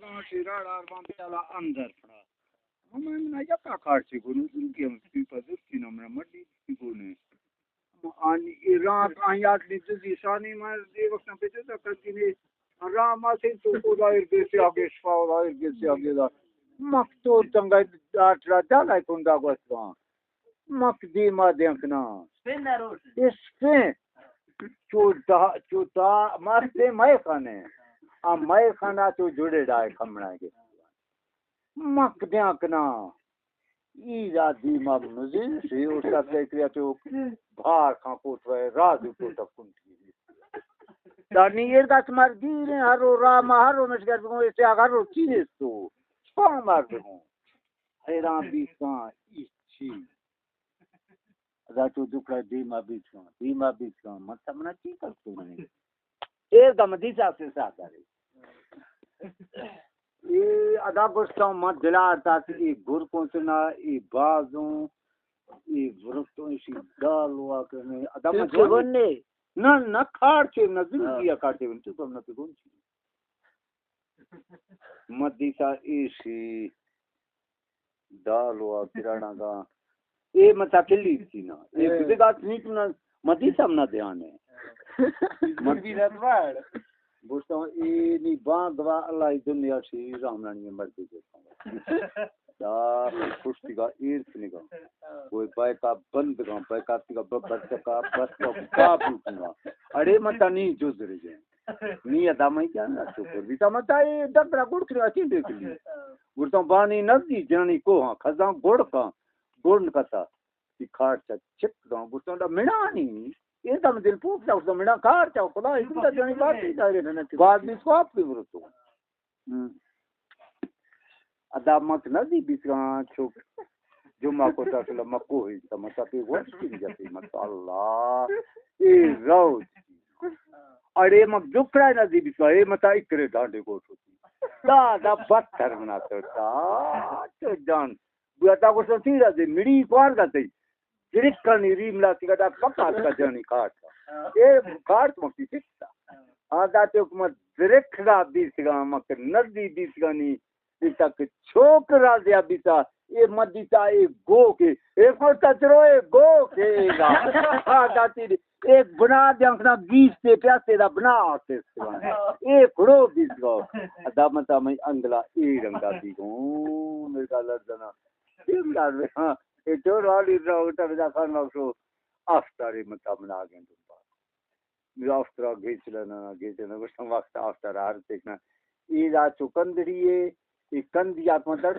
شیرا ڈار بان بیالا اندر پڑا۔ ہمیں منا یکا کارچے گونو، زندگی ہم سی پا زرتی نا منا مڈی سی گونے۔ آنی ایران آن یاد نی جزی شانی من دے وقت پہ جزا کردی نے۔ رام آسے تو کو دائر گیسی آگے شفا دائر گیسی آگے دا۔ مکتور تنگا ڈاکٹر دانا کنڈا گوستان۔ مک دیما دینکنا۔ اسپین۔ چو دا، چو دا، ماستے مئے خانے۔ آ مئے خانا تو جڑے ڈائے کمنا کے۔ مک دینکنا۔ ای را دیما مزین سی او سب دیکھ لیا تو بھار کھان کوٹ رہے، راز تو تک کنٹی۔ دانی ایر دست مار گیریں، ہر رو راما، ہر رو مشگر بگوں، اسے آگا ہر رو چیز تو۔ پا مار بگوں۔ حیران بیتاں، ای چی؟ ادا تو دکڑا دیما بیتاں، دیما بیتاں، من تمنا چی کر تو نہیں؟ ایر دا مدی سا سے سا کرے۔ اے ادا گوشتاں من دلار تا کہ اے گر کونچنا، اے بازوں، اے ورتوں، اے شی دال ہوا کرنے۔ ادا من جوان نے۔ نہ، نہ کھاڑ چے، نہ زندگی کھاڑ چے، تو کم نہ پگون چی۔ مدیسا ایشی دال و کرانا گا۔ اے متا کلی تھی نا۔ اے اے۔ کدے گات نہیں تو نا، مدیسا ہم نہ دھیان ہے۔ مدی رات واڑ۔ گوشتا ہوں، اے نی بانگ وا اللہ ای دنیا شی رام رانی مرد دے۔ دا پشتی گا ایر کنگا۔ کوئی بایکا بند گا، بایکا تیگا ب-، بچکا، بس کا، کا بوتنا۔ اڑے متا نی جز رجے۔ نی ادا مئی جانا شکر۔ بیتا متا اے دبرا گڑ کرے اچین دیکھ لی۔ گڑتا بانی نزدی جنانی کوہاں، خزاں گڑ کا، گڑ کتا۔ تی کھاڑ چا چک دا، گڑتا دا مڑانی۔ اے دم دل پوک دا، گڑتا مڑا کھاڑ چا، خدا، اے دم دا جنانی بات ہی دارے نہ، نہ، بعد میں سواب بھی برسو۔ ہم۔ ادا مک نزی بیتگاں چوک۔ جمعہ کو تا سلا مکو ہی تا متا پی وش کی جاتی مت اللہ۔ اے روز۔ اڑے مک جکڑا نزی بیتگاں، اے متا اکرے ڈانڈے گوش ہوتی۔ دا، دا بدتر منا کرتا۔ تو جان۔ بیا تا کو سن تیرا دے، مڑی کوار گا تی۔ درکانی ریم لاتی گا دا پکا تا جانی کاٹ۔ اے کاٹ مکی سکتا۔ آ دا تے حکومت درک دا بیسگا مک نزی بیسگانی۔ اے تک چوک را دیا بیتا۔ اے مدیتا اے گو کے۔ اے کو تجرو اے گو کے اے گا۔ آ دا تی اے بنا دیاں کنا گیس تے پیاسے دا بنا آتے۔ اے کھڑو بیسگا۔ دا متا میں انگلا اے رنگا دی گو۔ میرا لڑدنا۔ تیم دار میں، ہاں، اے ڈور والی راو تا بدا خان مقصو آفتاری متا منا آگے دنبا۔ میرا آفترا گیچ لینا، گیچ لینا، گوشتم وقت آفتار ہر دیکھنا۔ اے دا چکندری ہے، اے کندی آتما در